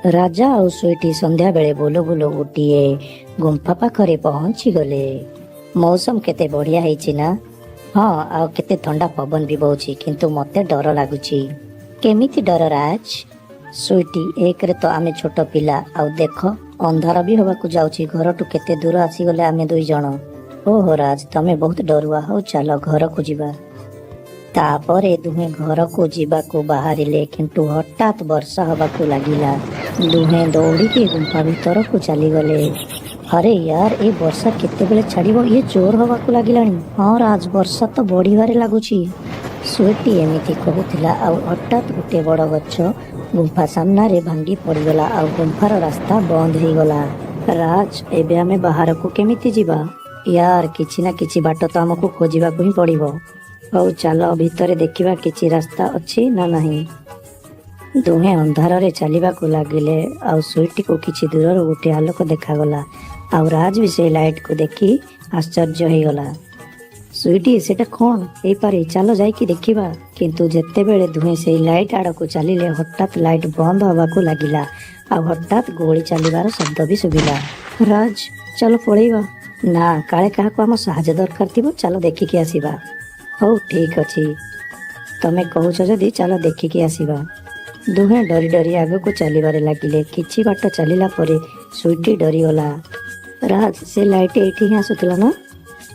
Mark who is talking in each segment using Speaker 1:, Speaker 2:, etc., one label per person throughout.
Speaker 1: ରାଜା ଆଉ ସୁଇଟି ସନ୍ଧ୍ୟାବେଳେ ବୁଲୁ ବୁଲୁ ଗୋଟିଏ ଗୁମ୍ଫା ପାଖରେ ପହଞ୍ଚିଗଲେ। ମୌସମ କେତେ ବଢିଆ ହେଇଛି ନା? ହଁ, ଆଉ କେତେ ଥଣ୍ଡା ପବନ ବି ବହୁଛି। କିନ୍ତୁ ମତେ ଡର ଲାଗୁଛି। କେମିତି ଡର ରାଜ? ସୁଇଟି, ଏକରେ ତ ଆମେ ଛୋଟ ପିଲା, ଆଉ ଦେଖ ଅନ୍ଧାର ବି ହବାକୁ ଯାଉଛି। ଘରଠୁ କେତେ ଦୂର ଆସିଗଲେ ଆମେ ଦୁଇ ଜଣ। ଓହୋ ରାଜ, ତମେ ବହୁତ ଡରୁଆ। ହଉ, ଚାଲ ଘରକୁ ଯିବା। ତାପରେ ଦୁହେଁ ଘରକୁ ଯିବାକୁ ବାହାରିଲେ, କିନ୍ତୁ ହଠାତ୍ ବର୍ଷା ହବାକୁ ଲାଗିଲା। ଦୁହେଁ ଦୌଡ଼ିକି ଗୁମ୍ଫା ଭିତରକୁ ଚାଲିଗଲେ। ଆରେ ୟାର, ଏ ବର୍ଷା କେତେବେଳେ ଛାଡ଼ିବ? ଇଏ ଜୋର ହବାକୁ ଲାଗିଲାଣି। ହଁ ରାଜ, ବର୍ଷା ତ ବଢିବାରେ ଲାଗୁଛି। ସୁଇଟି ଏମିତି କହୁଥିଲା ଆଉ ହଠାତ୍ ଗୋଟେ ବଡ଼ ଗଛ ଗୁମ୍ଫା ସାମ୍ନାରେ ଭାଙ୍ଗି ପଡ଼ିଗଲା ଆଉ ଗୁମ୍ଫାର ରାସ୍ତା ବନ୍ଦ ହେଇଗଲା। ରାଜ, ଏବେ ଆମେ ବାହାରକୁ କେମିତି ଯିବା? ୟାର, କିଛି ନା କିଛି ବାଟ ତ ଆମକୁ ଖୋଜିବାକୁ ହିଁ ପଡ଼ିବ। ହଉ, ଚାଲ ଭିତରେ ଦେଖିବା କିଛି ରାସ୍ତା ଅଛି ନା ନାହିଁ। ଦୁହେଁ ଅନ୍ଧାରରେ ଚାଲିବାକୁ ଲାଗିଲେ ଆଉ ସୁଇଟିକୁ କିଛି ଦୂରରୁ ଗୋଟିଏ ଆଲୋକ ଦେଖାଗଲା ଆଉ ରାଜ ବି ସେଇ ଲାଇଟକୁ ଦେଖି ଆଶ୍ଚର୍ଯ୍ୟ ହେଇଗଲା। ସୁଇଟି, ସେଟା କଣ ହେଇପାରେ? ଚାଲ ଯାଇକି ଦେଖିବା। କିନ୍ତୁ ଯେତେବେଳେ ଦୁହେଁ ସେଇ ଲାଇଟ୍ ଆଡକୁ ଚାଲିଲେ, ହଠାତ୍ ଲାଇଟ୍ ବନ୍ଦ ହବାକୁ ଲାଗିଲା ଆଉ ହଠାତ୍ ଗୋଳି ଚାଲିବାର ଶବ୍ଦ ବି ଶୁଭିଲା। ରାଜ, ଚାଲ ପଳେଇବା। ନା, କାଳେ କାହାକୁ ଆମ ସାହାଯ୍ୟ ଦରକାର ଥିବ। ଚାଲ ଦେଖିକି ଆସିବା। ହଉ, ଠିକ ଅଛି, ତମେ କହୁଛ ଯଦି ଚାଲ ଦେଖିକି ଆସିବା। ଦୁହେଁ ଡରି ଡରି ଆଗକୁ ଚାଲିବାରେ ଲାଗିଲେ। କିଛି ବାଟ ଚାଲିଲା ପରେ ସୁଇଟି ଡରିଗଲା। ରାଜ, ସେ ଲାଇଟ୍ ଏଇଠି ହିଁ ଆସୁଥିଲା ନା?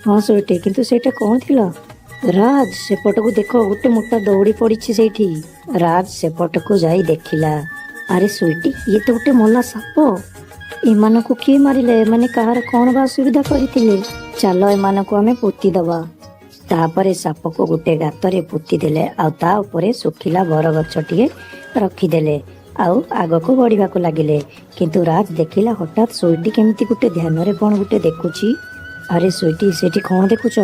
Speaker 1: ହଁ ସୁଇଟି, କିନ୍ତୁ ସେଇଟା କଣ ଥିଲା? ରାଜ, ସେପଟକୁ ଦେଖ, ଗୋଟେ ମୋଟା ଦଉଡ଼ି ପଡ଼ିଛି ସେଇଠି। ରାଜ ସେପଟକୁ ଯାଇ ଦେଖିଲା। ଆରେ ସୁଇଟି, ଇଏ ତ ଗୋଟେ ମଲା ସାପ। ଏମାନଙ୍କୁ କିଏ ମାରିଲେ? ଏମାନେ କାହାର କଣ ବା ଅସୁବିଧା କରିଥିଲେ? ଚାଲ, ଏମାନଙ୍କୁ ଆମେ ପୋତି ଦବା। ତାପରେ ସାପକୁ ଗୋଟେ ଗାତରେ ପୋତି ଦେଲେ ଆଉ ତା ଉପରେ ଶୁଖିଲା ବରଗଛଟିଏ ରଖିଦେଲେ ଆଉ ଆଗକୁ ବଢିବାକୁ ଲାଗିଲେ। କିନ୍ତୁ ରାଜ ଦେଖିଲା, ହଠାତ୍ ସୁଇଟି କେମିତି ଗୋଟେ ଧ୍ୟାନରେ କଣ ଗୋଟେ ଦେଖୁଛି। ଆରେ ସୁଇଟି, ସେଠି କଣ ଦେଖୁଛ?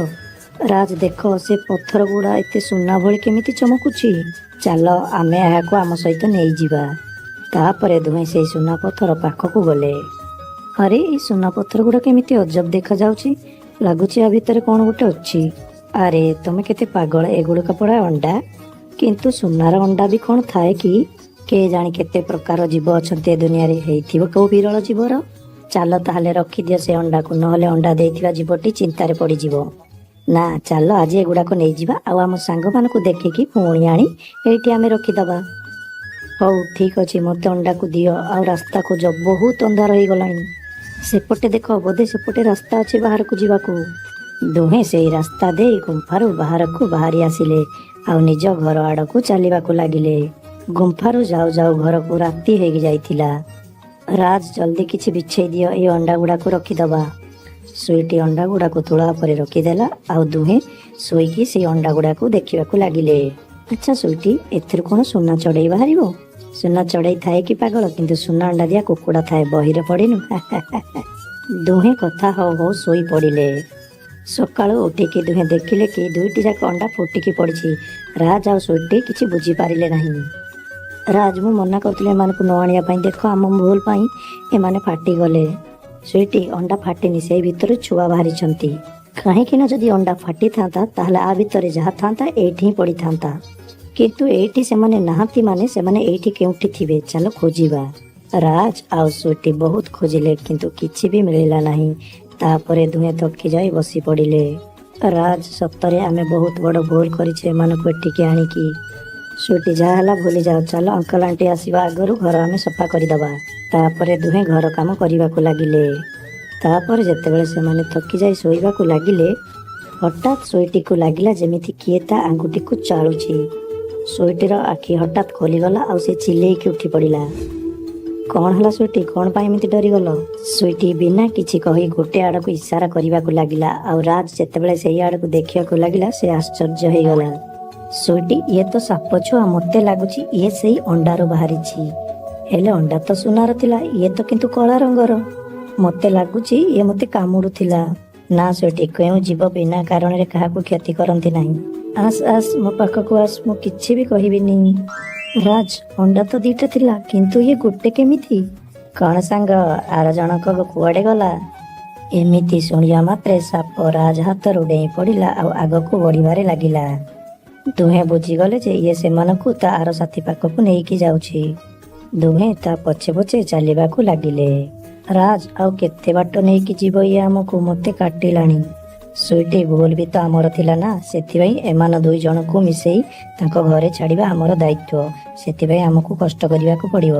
Speaker 1: ରାଜ, ଦେଖ, ସେ ପଥର ଗୁଡା ଏତେ ସୁନା ଭଳି କେମିତି ଚମକୁଛି। ଚାଲ, ଆମେ ଏହାକୁ ଆମ ସହିତ ନେଇଯିବା। ତାପରେ ଦୁହେଁ ସେଇ ସୁନା ପଥର ପାଖକୁ ଗଲେ। ଆରେ, ଏଇ ସୁନା ପଥର ଗୁଡା କେମିତି ଅଜବ ଦେଖାଯାଉଛି। ଲାଗୁଛି ଆ ଭିତରେ କଣ ଗୋଟେ ଅଛି। ଆରେ, ତମେ କେତେ ପାଗଳ, ଏଗୁଡିକ ପରା ଅଣ୍ଡା। କିନ୍ତୁ ସୁନାର ଅଣ୍ଡା ବି କଣ ଥାଏ କି? କେ ଜାଣି କେତେ ପ୍ରକାର ଜୀବ ଅଛନ୍ତି ଏ ଦୁନିଆରେ। ହେଇଥିବ କୋଉ ବିରଳ ଜୀବର। ଚାଲ ତାହେଲେ ରଖିଦିଅ ସେ ଅଣ୍ଡାକୁ, ନହେଲେ ଅଣ୍ଡା ଦେଇଥିବା ଜୀବଟି ଚିନ୍ତାରେ ପଡିଯିବ। ନା, ଚାଲ ଆଜି ଏଗୁଡାକ ନେଇଯିବା ଆଉ ଆମ ସାଙ୍ଗମାନଙ୍କୁ ଦେଖିକି ପୁଣି ଆଣି ଏଇଠି ଆମେ ରଖିଦବା। ହଉ, ଠିକ ଅଛି, ମତେ ଅଣ୍ଡାକୁ ଦିଅ ଆଉ ରାସ୍ତା ଖୋଜ। ବହୁତ ଅନ୍ଧାର ହେଇଗଲାଣି। ସେପଟେ ଦେଖ, ବୋଧେ ସେପଟେ ରାସ୍ତା ଅଛି ବାହାରକୁ ଯିବାକୁ। ଦୁହେଁ ସେଇ ରାସ୍ତା ଦେଇ ଗୁମ୍ଫାରୁ ବାହାରକୁ ବାହାରି ଆସିଲେ ଆଉ ନିଜ ଘର ଆଡକୁ ଚାଲିବାକୁ ଲାଗିଲେ। ଗୁମ୍ଫାରୁ ଯାଉ ଯାଉ ଘରକୁ ରାତି ହେଇ ଯାଇଥିଲା। ରାଜ, ଜଲ୍ଦି କିଛି ବିଛେଇ ଦିଅ, ଏଇ ଅଣ୍ଡା ଗୁଡାକୁ ରଖିଦବା। ସୁଇଟି ଅଣ୍ଡା ଗୁଡାକୁ ତୁଳା ଉପରେ ରଖିଦେଲା ଆଉ ଦୁହେଁ ଶୋଇକି ସେଇ ଅଣ୍ଡା ଗୁଡାକୁ ଦେଖିବାକୁ ଲାଗିଲେ। ଆଚ୍ଛା ସୁଇଟି, ଏଥିରୁ କଣ ସୁନା ଚଢେଇ ବାହାରିବ? ସୁନା ଚଢେଇ ଥାଏ କି ପାଗଳ? କିନ୍ତୁ ସୁନା ଅଣ୍ଡା ଦିଆ କୁକୁଡ଼ା ଥାଏ, ବହିରେ ପଢିନୁ? ଦୁହେଁ କଥା ହଉ ହଉ ଶୋଇ ପଡିଲେ। ସକାଳୁ ଉଠିକି ଦୁହେଁ ଦେଖିଲେ କି ଦୁଇଟି ଯାକ ଅଣ୍ଡା ଫୁଟିକି ପଡିଛି। ରାଜ ଆଉ ସୁଇଟି କିଛି ବୁଝିପାରିଲେ ନାହିଁ। ରାଜ, ମୁଁ ମନା କରୁଥିଲି ଏମାନଙ୍କୁ ନ ଆଣିବା ପାଇଁ। ଦେଖ, ଆମ ଭୁଲ ପାଇଁ ଏମାନେ ଫାଟିଗଲେ। ସୁଇଟି, ଅଣ୍ଡା ଫାଟିନି, ସେଇ ଭିତରୁ ଛୁଆ ବାହାରିଛନ୍ତି। କାହିଁକି ନା ଯଦି ଅଣ୍ଡା ଫାଟିଥାନ୍ତା, ତାହେଲେ ଆ ଭିତରେ ଯାହା ଥାନ୍ତା ଏଇଠି ହିଁ ପଡିଥାନ୍ତା। କିନ୍ତୁ ଏଇଠି ସେମାନେ ନାହାନ୍ତି, ମାନେ ସେମାନେ ଏଇଠି କେଉଁଠି ଥିବେ। ଚାଲ ଖୋଜିବା। ରାଜ ଆଉ ସୁଇଟି ବହୁତ ଖୋଜିଲେ, କିନ୍ତୁ କିଛି ବି ମିଳିଲା ନାହିଁ। ତାପରେ ଦୁହେଁ ଥକି ଯାଇ ବସି ପଡିଲେ। ରାଜ, ସତରେ ଆମେ ବହୁତ ବଡ ଭୁଲ କରିଛେ ଏମାନଙ୍କୁ ଏଠିକି ଆଣିକି। ସୁଇଟି, ଯାହା ହେଲା ଭୁଲି ଯାଅ। ଚାଲ, ଅଙ୍କଲ ଆଣ୍ଟି ଆସିବା ଆଗରୁ ଘର ଆମେ ସଫା କରିଦବା। ତାପରେ ଦୁହେଁ ଘର କାମ କରିବାକୁ ଲାଗିଲେ। ତାପରେ ଯେତେବେଳେ ସେମାନେ ଥକି ଯାଇ ଶୋଇବାକୁ ଲାଗିଲେ, ହଠାତ୍ ସୁଇଟିକୁ ଲାଗିଲା ଯେମିତି କିଏ ତା ଆଙ୍ଗୁଠିକୁ ଚାଳୁଛି। ସୁଇଟିର ଆଖି ହଠାତ୍ ଖୋଲିଗଲା ଆଉ ସେ ଚିଲେଇକି ଉଠି ପଡ଼ିଲା। କଣ ହେଲା ସୁଇଟି, କଣ ପାଇଁ ଏମିତି ଡରିଗଲ? ସୁଇଟି ବିନା କିଛି କହି ଗୋଟେ ଆଡକୁ ଇଶାରା କରିବାକୁ ଲାଗିଲା ଆଉ ରାଜ ଯେତେବେଳେ ସେଇ ଆଡକୁ ଦେଖିବାକୁ ଲାଗିଲା, ସେ ଆଶ୍ଚର୍ଯ୍ୟ ହେଇଗଲା। ସୁଇଟି, ଇଏ ତ ସାପ ଛୁଆ। ମତେ ଲାଗୁଛି ଇଏ ସେଇ ଅଣ୍ଡାରୁ ବାହାରିଛି। ହେଲେ ଅଣ୍ଡା ତ ସୁନାର ଥିଲା, ଇଏ ତ କିନ୍ତୁ କଳା ରଙ୍ଗର। ମତେ ଲାଗୁଛି ଇଏ ମତେ କାମୁଡୁଥିଲା। ନା ସୁଇଟି, କେଉଁ ଜୀବ ବିନା କାରଣରେ କାହାକୁ କ୍ଷତି କରନ୍ତି ନାହିଁ। ଆସ ଆସ, ମୋ ପାଖକୁ ଆସ, ମୁଁ କିଛି ବି କହିବିନି। ରାଜ, ଅଣ୍ଡା ତ ଦିଟା ଥିଲା, କିନ୍ତୁ ଇଏ ଗୋଟେ କେମିତି? କଣ ସାଙ୍ଗ, ଆର ଜଣକ କୁଆଡେ ଗଲା? ଏମିତି ଶୁଣିବା ମାତ୍ରେ ସାପ ରାଜ ହାତରୁ ଡେଇଁ ପଡିଲା ଆଉ ଆଗକୁ ବଢିବାରେ ଲାଗିଲା। ଦୁହେଁ ବୁଝିଗଲେ ଯେ ଇଏ ସେମାନଙ୍କୁ ତା ଆର ସାଥୀ ପାଖକୁ ନେଇକି ଯାଉଛି। ଦୁହେଁ ତା ପଛେ ପଛେ ଚାଲିବାକୁ ଲାଗିଲେ। ରାଜ, ଆଉ କେତେ ବାଟ ନେଇକି ଯିବ ଇଏ ଆମକୁ? ମୋତେ କାଟିଲାଣି। ସୁଇଟି, ଭୁଲ ବି ତ ଆମର ଥିଲା ନା, ସେଥିପାଇଁ ଏମାନ ଦୁଇ ଜଣଙ୍କୁ ମିଶେଇ ତାଙ୍କ ଘରେ ଛାଡ଼ିବା ଆମର ଦାୟିତ୍ୱ। ସେଥିପାଇଁ ଆମକୁ କଷ୍ଟ କରିବାକୁ ପଡ଼ିବ।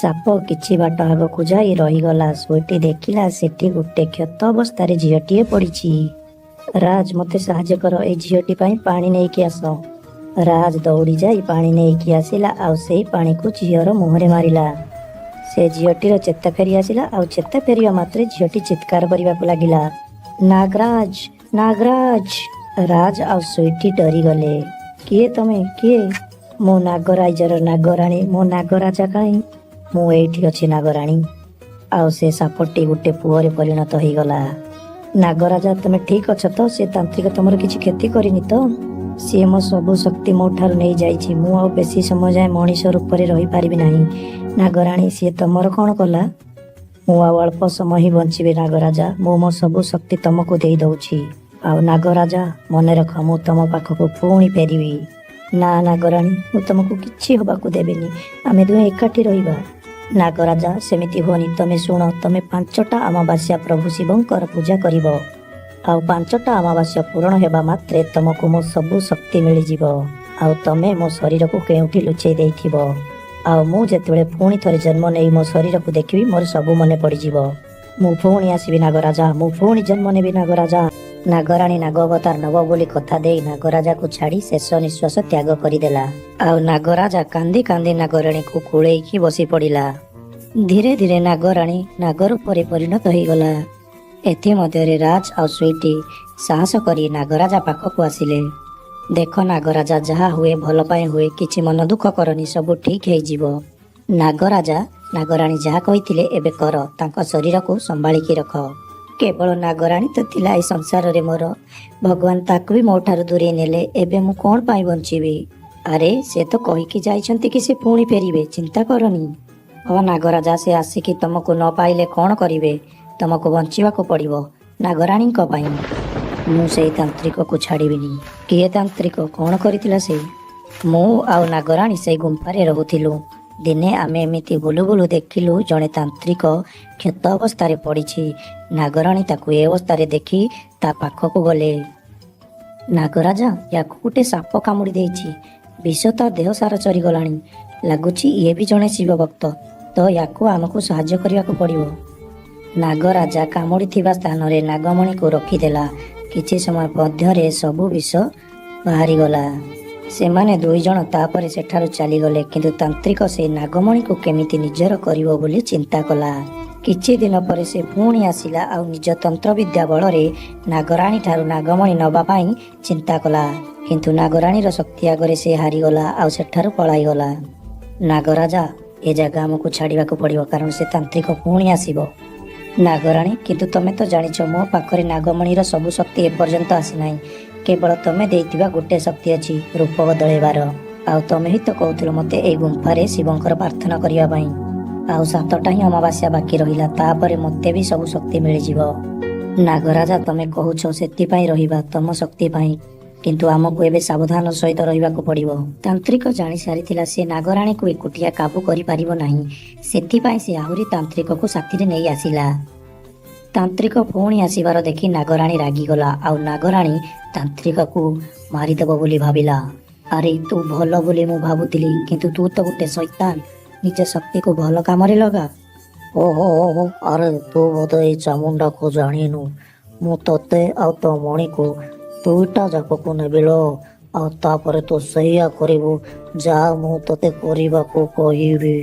Speaker 1: ସାପ କିଛି ବାଟ ଆଗକୁ ଯାଇ ରହିଗଲା। ସୁଇଟି ଦେଖିଲା, ସେଠି ଗୋଟେ କ୍ଷତ ଅବସ୍ଥାରେ ଝିଅଟିଏ ପଡ଼ିଛି। ରାଜ, ମୋତେ ସାହାଯ୍ୟ କର, ଏଇ ଝିଅଟି ପାଇଁ ପାଣି ନେଇକି ଆସ। ରାଜ ଦୌଡ଼ି ଯାଇ ପାଣି ନେଇକି ଆସିଲା ଆଉ ସେଇ ପାଣିକୁ ଝିଅର ମୁହଁରେ ମାରିଲା। ସେ ଝିଅଟିର ଚେତା ଫେରି ଆସିଲା ଆଉ ଚେତା ଫେରିବା ମାତ୍ରେ ଝିଅଟି ଚିତ୍କାର କରିବାକୁ ଲାଗିଲା, "ନାଗରାଜ, ନାଗରାଜ!" ରାଜ ଆଉ ସୁଇଟି ଡରିଗଲେ। କିଏ ତମେ? କିଏ? ମୁଁ ନାଗରାଜର ନାଗରାଣୀ। ମୋ ନାଗରାଜା କାହିଁ? ମୁଁ ଏଇଠି ଅଛି ନାଗରାଣୀ। ଆଉ ସେ ସାପଟି ଗୋଟେ ପୁଅରେ ପରିଣତ ହେଇଗଲା। ନାଗରାଜା, ତମେ ଠିକ ଅଛ ତ? ସେ ତାନ୍ତ୍ରିକ ତମର କିଛି କ୍ଷତି କରିନି ତ? ସିଏ ମୋ ସବୁ ଶକ୍ତି ମୋ ଠାରୁ ନେଇଯାଇଛି। ମୁଁ ଆଉ ବେଶୀ ସମୟ ଯାଏଁ ମଣିଷ ରୂପରେ ରହିପାରିବି ନାହିଁ। ନାଗରାଣୀ, ସିଏ ତମର କ'ଣ କଲା? ମୁଁ ଆଉ ଅଳ୍ପ ସମୟ ହିଁ ବଞ୍ଚିବି ନାଗରାଜା। ମୁଁ ମୋ ସବୁ ଶକ୍ତି ତମକୁ ଦେଇ ଦଉଛି। ଆଉ ନାଗରାଜା, ମନେ ରଖ, ମୁଁ ତମ ପାଖକୁ ପୁଣି ଫେରିବି। ନା ନାଗରାଣୀ, ମୁଁ ତମକୁ କିଛି ହବାକୁ ଦେବିନି। ଆମେ ଦୁହେଁ ଏକାଠି ରହିବା। ନାଗରାଜା, ସେମିତି ହୁଅନି। ତମେ ଶୁଣ, ତମେ 5ଟା ଅମାବାସ୍ୟା ପ୍ରଭୁ ଶିବଙ୍କର ପୂଜା କରିବ ଆଉ 5ଟା ଅମାବାସ୍ୟା ପୂରଣ ହେବା ମାତ୍ରେ ତମକୁ ମୋ ସବୁ ଶକ୍ତି ମିଳିଯିବ। ଆଉ ତମେ ମୋ ଶରୀରକୁ କେଉଁଠି ଲୁଚେଇ ଦେଇଥିବ ଆଉ ମୁଁ ଯେତେବେଳେ ପୁଣି ଥରେ ଜନ୍ମ ନେଇ ମୋ ଶରୀରକୁ ଦେଖିବି, ମୋର ସବୁ ମନେ ପଡ଼ିଯିବ। ମୁଁ ପୁଣି ଆସିବି ନାଗରାଜା, ମୁଁ ପୁଣି ଜନ୍ମ ନେବି ନାଗରାଜା। ନାଗରାଣୀ ନାଗ ଅବତାର ନବ ବୋଲି କଥା ଦେଇ ନାଗରାଜାକୁ ଛାଡ଼ି ଶେଷ ନିଶ୍ୱାସ ତ୍ୟାଗ କରିଦେଲା। ଆଉ ନାଗରାଜା କାନ୍ଦି କାନ୍ଦି ନାଗରାଣୀକୁ କୋଳେଇକି ବସି ପଡ଼ିଲା। ଧୀରେ ଧୀରେ ନାଗରାଣୀ ନାଗ ରୂପରେ ପରିଣତ ହେଇଗଲା। ଏଥିମଧ୍ୟରେ ରାଜ ଆଉ ସୁଇଟି ସାହସ କରି ନାଗରାଜା ପାଖକୁ ଆସିଲେ। ଦେଖ ନାଗରାଜା, ଯାହା ହୁଏ ଭଲ ପାଇଁ ହୁଏ। କିଛି ମନ ଦୁଃଖ କରନି, ସବୁ ଠିକ ହେଇଯିବ। ନାଗରାଜା, ନାଗରାଣୀ ଯାହା କହିଥିଲେ ଏବେ କର। ତାଙ୍କ ଶରୀରକୁ ସମ୍ଭାଳିକି ରଖ। କେବଳ ନାଗରାଣୀ ତ ଥିଲା ଏଇ ସଂସାରରେ ମୋର। ଭଗବାନ ତାକୁ ବି ମୋ ଠାରୁ ଦୂରେଇ ନେଲେ। ଏବେ ମୁଁ କ'ଣ ପାଇଁ ବଞ୍ଚିବି? ଆରେ, ସେ ତ କହିକି ଯାଇଛନ୍ତି କି ସେ ପୁଣି ଫେରିବେ, ଚିନ୍ତା କରନି। ହଁ ନାଗରାଜା, ସେ ଆସିକି ତମକୁ ନ ପାଇଲେ କ'ଣ କରିବେ? ତମକୁ ବଞ୍ଚିବାକୁ ପଡ଼ିବ ନାଗରାଣୀଙ୍କ ପାଇଁ। ମୁଁ ସେଇ ତାନ୍ତ୍ରିକକୁ ଛାଡ଼ିବିନି। କିଏ ତାନ୍ତ୍ରିକ? କ'ଣ କରିଥିଲା ସେ? ମୁଁ ଆଉ ନାଗରାଣୀ ସେଇ ଗୁମ୍ଫାରେ ରହୁଥିଲୁ। ଦିନେ ଆମେ ଏମିତି ବୁଲୁ ବୁଲୁ ଦେଖିଲୁ, ଜଣେ ତାନ୍ତ୍ରିକ କ୍ଷତ ଅବସ୍ଥାରେ ପଡ଼ିଛି। ନାଗରାଣୀ ତାକୁ ଏ ଅବସ୍ଥାରେ ଦେଖି ତା ପାଖକୁ ଗଲେ। ନାଗରାଜା, ୟାକୁ ଗୋଟେ ସାପ କାମୁଡ଼ି ଦେଇଛି। ବିଷ ତା ଦେହ ସାରା ଚରିଗଲାଣି। ଲାଗୁଛି ଇଏ ବି ଜଣେ ଶିବ ଭକ୍ତ। ତ ୟାକୁ ଆମକୁ ସାହାଯ୍ୟ କରିବାକୁ ପଡ଼ିବ। ନାଗରାଜା କାମୁଡ଼ିଥିବା ସ୍ଥାନରେ ନାଗମଣିକୁ ରଖିଦେଲା। କିଛି ସମୟ ମଧ୍ୟରେ ସବୁ ବିଷ ବାହାରିଗଲା। ସେମାନେ ଦୁଇ ଜଣ ତାପରେ ସେଠାରୁ ଚାଲିଗଲେ। କିନ୍ତୁ ତାନ୍ତ୍ରିକ ସେଇ ନାଗମଣିକୁ କେମିତି ନିଜର କରିବ ବୋଲି ଚିନ୍ତା କଲା। କିଛି ଦିନ ପରେ ସେ ପୁଣି ଆସିଲା ଆଉ ନିଜ ତନ୍ତ୍ରବିଦ୍ୟା ବଳରେ ନାଗରାଣୀ ଠାରୁ ନାଗମଣି ନବା ପାଇଁ ଚିନ୍ତା କଲା। କିନ୍ତୁ ନାଗରାଣୀର ଶକ୍ତି ଆଗରେ ସେ ହାରିଗଲା ଆଉ ସେଠାରୁ ପଳାଇଗଲା। ନାଗରାଜା, ଏ ଜାଗା ଆମକୁ ଛାଡ଼ିବାକୁ ପଡ଼ିବ, କାରଣ ସେ ତାନ୍ତ୍ରିକ ପୁଣି ଆସିବ। ନାଗରାଣୀ, କିନ୍ତୁ ତମେ ତ ଜାଣିଛ, ମୋ ପାଖରେ ନାଗମଣିର ସବୁ ଶକ୍ତି ଏପର୍ଯ୍ୟନ୍ତ ଆସିନାହିଁ। କେବଳ ତମେ ଦେଇଥିବା ଗୋଟେ ଶକ୍ତି ଅଛି, ରୂପ ବଦଳେଇବାର। ଆଉ ତମେ ହିଁ ତ କହୁଥିଲ ମୋତେ ଏଇ ଗୁମ୍ଫାରେ ଶିବଙ୍କର ପ୍ରାର୍ଥନା କରିବା ପାଇଁ। ଆଉ 7ଟା ହିଁ ଅମାବାସ୍ୟା ବାକି ରହିଲା, ତାପରେ ମୋତେ ବି ସବୁ ଶକ୍ତି ମିଳିଯିବ। ନାଗରାଜା, ତମେ କହୁଛ ସେଥିପାଇଁ ରହିବା, ତମ ଶକ୍ତି ପାଇଁ। କିନ୍ତୁ ଆମକୁ ଏବେ ସାବଧାନ ସହିତ ରହିବାକୁ ପଡ଼ିବ। ତାନ୍ତ୍ରିକ ଜାଣି ସାରିଥିଲା, ସେ ନାଗରାଣୀକୁ ଏକୁଟିଆ କାବୁ କରିପାରିବ ନାହିଁ। ସେଥିପାଇଁ ସେ ଆହୁରି ତାନ୍ତ୍ରିକକୁ ସାଥିରେ ନେଇ ଆସିଲା। ତାନ୍ତ୍ରିକ ପୁଣି ଆସିବାର ଦେଖି ନାଗରାଣୀ ରାଗିଗଲା ଆଉ ନାଗରାଣୀ ତାନ୍ତ୍ରିକକୁ ମାରିଦେବ ବୋଲି ଭାବିଲା। ଆରେ, ତୁ ଭଲ ବୋଲି ମୁଁ ଭାବୁଥିଲି, କିନ୍ତୁ ତୁ ତ ଗୋଟେ ଶୈତାନ। ନିଜ ଶକ୍ତିକୁ ଭଲ କାମରେ ଲଗା।
Speaker 2: ଓହୋ ଓହୋ, ଆରେ ତୁ ବୋଧେ ଏଇ ଚାମୁଣ୍ଡାକୁ ଜାଣିନୁ। ମୁଁ ତତେ ଆଉ ତୋ ମଣିକୁ ଦୁଇଟା ଯାକକୁ ନେବି ଲୋ। ଆଉ ତାପରେ ତୁ ସେଇଆ କରିବୁ, ଯାହା ମୁଁ ତତେ କରିବାକୁ କହିବି।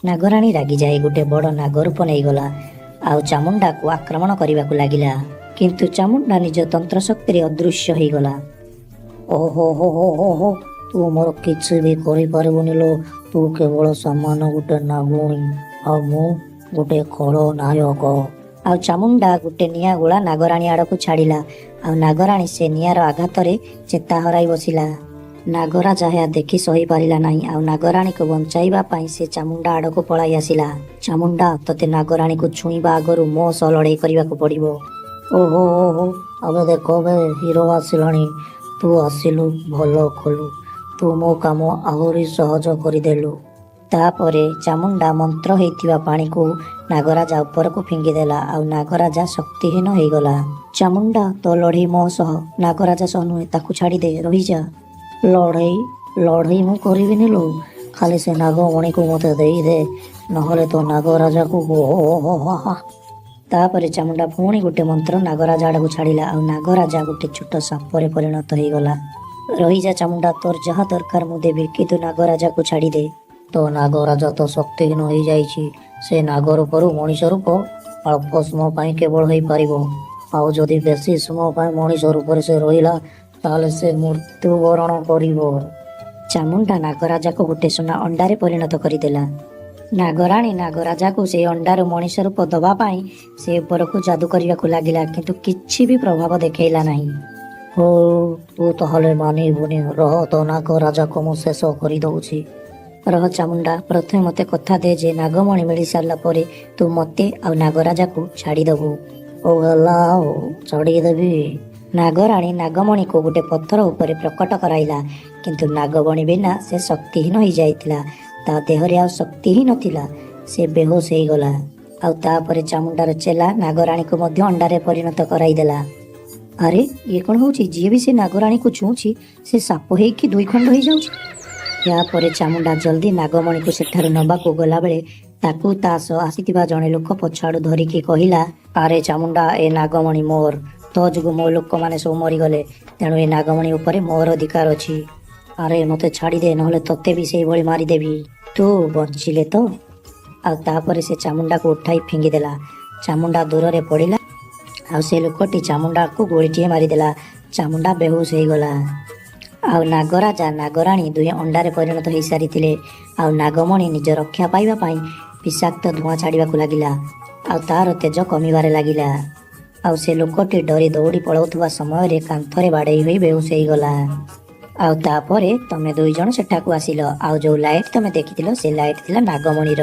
Speaker 1: ନାଗରାଣୀ ରାଗିଯାଇ ଗୋଟେ ବଡ଼ ନାଗ ରୂପ ନେଇଗଲା ଆଉ ଚାମୁଣ୍ଡାକୁ ଆକ୍ରମଣ କରିବାକୁ ଲାଗିଲା। କିନ୍ତୁ ଚାମୁଣ୍ଡା ନିଜ ତନ୍ତ୍ର ଶକ୍ତିରେ ଅଦୃଶ୍ୟ ହେଇଗଲା।
Speaker 2: ଓହୋ ହୋ ହୋ ହୋ ହୋ, ତୁ ମୋର କିଛି ବି କରିପାରିବୁନି ଲୋ। ତୁ କେବଳ ସାମାନ୍ୟ ଗୋଟେ ନାଗୁଣୀ ଆଉ ମୁଁ ଗୋଟେ ଖଳନାୟକ।
Speaker 1: ଆଉ ଚାମୁଣ୍ଡା ଗୋଟେ ନିଆଁ ଗୋଳା ନାଗରାଣୀ ଆଡ଼କୁ ଛାଡ଼ିଲା ଆଉ ନାଗରାଣୀ ସେ ନିଆଁର ଆଘାତରେ ଚେତା ହରାଇ ବସିଲା। ନାଗରାଜା ଏହା ଦେଖି ସହିପାରିଲା ନାହିଁ ଆଉ ନାଗରାଣୀକୁ ବଞ୍ଚାଇବା ପାଇଁ ସେ ଚାମୁଣ୍ଡା ଆଡ଼କୁ ପଳାଇ ଆସିଲା। ଚାମୁଣ୍ଡା, ତତେ ନାଗରାଣୀକୁ ଛୁଇଁବା ଆଗରୁ ମୋ ସହ ଲଢ଼େଇ କରିବାକୁ ପଡ଼ିବ।
Speaker 2: ଓହୋ ଓହୋ, ଆବେ ଦେଖ ବେ, ହିରୋ ଆସିଲାଣି। ତୁ ଆସିଲୁ, ଭଲ କଲୁ। ତୁ ମୋ କାମ ଆହୁରି ସହଜ କରିଦେଲୁ।
Speaker 1: ତାପରେ ଚାମୁଣ୍ଡା ମନ୍ତ୍ର ହେଇଥିବା ପାଣିକୁ ନାଗରାଜା ଉପରକୁ ଫିଙ୍ଗିଦେଲା ଆଉ ନାଗରାଜା ଶକ୍ତିହୀନ ହେଇଗଲା। ଚାମୁଣ୍ଡା, ତୋ ଲଢ଼େଇ ମୋ ସହ, ନାଗରାଜା ସହ ନୁହେଁ। ତାକୁ ଛାଡ଼ିଦେ, ରହିଯା।
Speaker 2: ଲଢ଼େଇ? ଲଢ଼େଇ ମୁଁ କରିବିନି ଲୋ। ଖାଲି ସେ ନାଗମଣିକୁ ମୋତେ ଦେଇଦେ, ନହେଲେ ତୋ ନାଗରାଜାକୁ।
Speaker 1: ତାପରେ ଚାମୁଣ୍ଡା ପୁଣି ଗୋଟେ ମନ୍ତ୍ର ନାଗରାଜା ଆଡ଼କୁ ଛାଡ଼ିଲା ଆଉ ନାଗରାଜା ଗୋଟେ ଛୋଟ ସାପରେ ପରିଣତ ହେଇଗଲା। ରହିଯା ଚାମୁଣ୍ଡା, ତୋର ଯାହା ଦରକାର ମୁଁ ଦେବି, କିନ୍ତୁ ନାଗରାଜାକୁ ଛାଡ଼ିଦେ।
Speaker 2: ତୋ ନାଗରାଜା ତ ଶକ୍ତିହୀନ ହେଇଯାଇଛି। ସେ ନାଗ ରୂପରୁ ମଣିଷ ରୂପ ଅଳ୍ପ ସମୟ ପାଇଁ କେବଳ ହେଇପାରିବ। ଆଉ ଯଦି ବେଶୀ ସମୟ ପାଇଁ ମଣିଷ ରୂପରେ ସେ ରହିଲା, ତାହେଲେ ସେ ମୃତ୍ୟୁବରଣ କରିବ।
Speaker 1: ଚାମୁଣ୍ଡା ନାଗରାଜାକୁ ଗୋଟେ ସୁନା ଅଣ୍ଡାରେ ପରିଣତ କରିଦେଲା। ନାଗରାଣୀ ନାଗରାଜାକୁ ସେଇ ଅଣ୍ଡାରୁ ମଣିଷ ରୂପ ଦବା ପାଇଁ ସେ ଉପରକୁ ଯାଦୁ କରିବାକୁ ଲାଗିଲା, କିନ୍ତୁ କିଛି ବି ପ୍ରଭାବ ଦେଖେଇଲା ନାହିଁ।
Speaker 2: ହଉ, ତୁ ତାହେଲେ ମାନିବୁନି। ରହ, ତୋ ନାଗରାଜାକୁ ମୁଁ ଶେଷ କରିଦଉଛି।
Speaker 1: ରହ ଚାମୁଣ୍ଡା, ପ୍ରଥମେ ମୋତେ କଥା ଦେ ଯେ ନାଗମଣି ମିଳି ସାରିଲା ପରେ ତୁ ମୋତେ ଆଉ ନାଗରାଜାକୁ ଛାଡ଼ିଦବୁ।
Speaker 2: ହଉ ହେଲା, ଆଉ ଛାଡ଼ିଦେବି।
Speaker 1: ନାଗରାଣୀ ନାଗମଣିକୁ ଗୋଟେ ପଥର ଉପରେ ପ୍ରକଟ କରାଇଲା, କିନ୍ତୁ ନାଗମଣି ବିନା ସେ ଶକ୍ତିହୀନ ହେଇଯାଇଥିଲା। ତା ଦେହରେ ଆଉ ଶକ୍ତି ହିଁ ନଥିଲା। ସେ ବେହୋସ ହେଇଗଲା। ଆଉ ତାପରେ ଚାମୁଣ୍ଡାର ଚେଲା ନାଗରାଣୀକୁ ମଧ୍ୟ ଅଣ୍ଡାରେ ପରିଣତ କରାଇଦେଲା। ଆରେ, ଇଏ କ'ଣ ହଉଛି? ଯିଏ ବି ସେ ନାଗରାଣୀକୁ ଛୁଉଁଛି, ସେ ସାପ ହେଇକି ଦୁଇ ଖଣ୍ଡ ହେଇଯାଉଛି। ଏହାପରେ ଚାମୁଣ୍ଡା ଜଲ୍ଦି ନାଗମଣିକୁ ସେଠାରୁ ନେବାକୁ ଗଲାବେଳେ ତାକୁ ତା ସହ ଆସିଥିବା ଜଣେ ଲୋକ ପଛଆଡ଼ୁ ଧରିକି କହିଲା, ଆରେ ଚାମୁଣ୍ଡା, ଏ ନାଗମଣି ମୋର। ତୋ ଯୋଗୁଁ ମୋ ଲୋକମାନେ ସବୁ ମରିଗଲେ, ତେଣୁ ଏ ନାଗମଣି ଉପରେ ମୋର ଅଧିକାର ଅଛି। ଆରେ, ମୋତେ ଛାଡ଼ିଦେ, ନହେଲେ ତୋତେ ବି ସେଇଭଳି ମାରିଦେବି। ତୁ ବଞ୍ଚିଲେ ତ। ଆଉ ତାପରେ ସେ ଚାମୁଣ୍ଡାକୁ ଉଠାଇ ଫିଙ୍ଗିଦେଲା। ଚାମୁଣ୍ଡା ଦୂରରେ ପଡ଼ିଲା ଆଉ ସେ ଲୋକଟି ଚାମୁଣ୍ଡାକୁ ଗୁଳିଟିଏ ମାରିଦେଲା। ଚାମୁଣ୍ଡା ବେହୋସ ହେଇଗଲା। ଆଉ ନାଗରାଜା ନାଗରାଣୀ ଦୁହେଁ ଅଣ୍ଡାରେ ପରିଣତ ହେଇସାରିଥିଲେ। ଆଉ ନାଗମଣି ନିଜ ରକ୍ଷା ପାଇବା ପାଇଁ ବିଷାକ୍ତ ଧୂଆଁ ଛାଡ଼ିବାକୁ ଲାଗିଲା ଆଉ ତାର ତେଜ କମିବାରେ ଲାଗିଲା। ଆଉ ସେ ଲୋକଟି ଡରି ଦୌଡ଼ି ପଳାଉଥିବା ସମୟରେ କାନ୍ଥରେ ବାଡ଼େଇ ହୋଇ ବେହୋସ ହେଇଗଲା। ଆଉ ତାପରେ ତମେ ଦୁଇ ଜଣ ସେଠାକୁ ଆସିଲ। ଆଉ ଯୋଉ ଲାଇଟ୍ ତମେ ଦେଖିଥିଲ, ସେ ଲାଇଟ୍ ଥିଲା ନାଗମଣିର।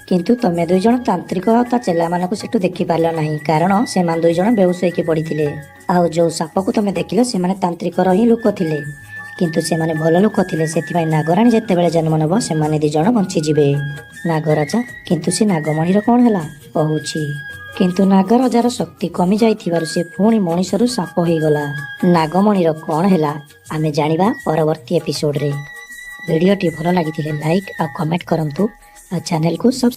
Speaker 1: କିନ୍ତୁ ତମେ ଦୁଇ ଜଣ ତାନ୍ତ୍ରିକ ଆଉ ତା ଚେଲାମାନଙ୍କୁ ସେଠୁ ଦେଖିପାରିଲ ନାହିଁ, କାରଣ ସେମାନେ ଦୁଇ ଜଣ ବେହୋସ ହେଇକି ପଡ଼ିଥିଲେ। ଆଉ ଯୋଉ ସାପକୁ ତମେ ଦେଖିଲ, ସେମାନେ ତାନ୍ତ୍ରିକର ହିଁ ଲୋକ ଥିଲେ, କିନ୍ତୁ ସେମାନେ ଭଲ ଲୋକ ଥିଲେ। ସେଥିପାଇଁ ନାଗରାଣୀ ଯେତେବେଳେ ଜନ୍ମ ନେବ, ସେମାନେ ଦି ଜଣ ବଞ୍ଚିଯିବେ। ନାଗରାଜା, କିନ୍ତୁ ସେ ନାଗମଣିର କ'ଣ ହେଲା? କହୁଛି। କିନ୍ତୁ ନାଗରାଜାର ଶକ୍ତି କମି ଯାଇଥିବାରୁ ସେ ପୁଣି ମଣିଷରୁ ସାପ ହେଇଗଲା। ନାଗମଣିର କ'ଣ ହେଲା, ଆମେ ଜାଣିବା ପରବର୍ତ୍ତୀ ଏପିସୋଡରେ। ଭିଡ଼ିଓଟି ଭଲ ଲାଗିଥିଲେ ଲାଇକ୍ ଆଉ କମେଣ୍ଟ କରନ୍ତୁ ଆଉ ଚ୍ୟାନେଲକୁ ସବସ୍କ୍ରାଇବ୍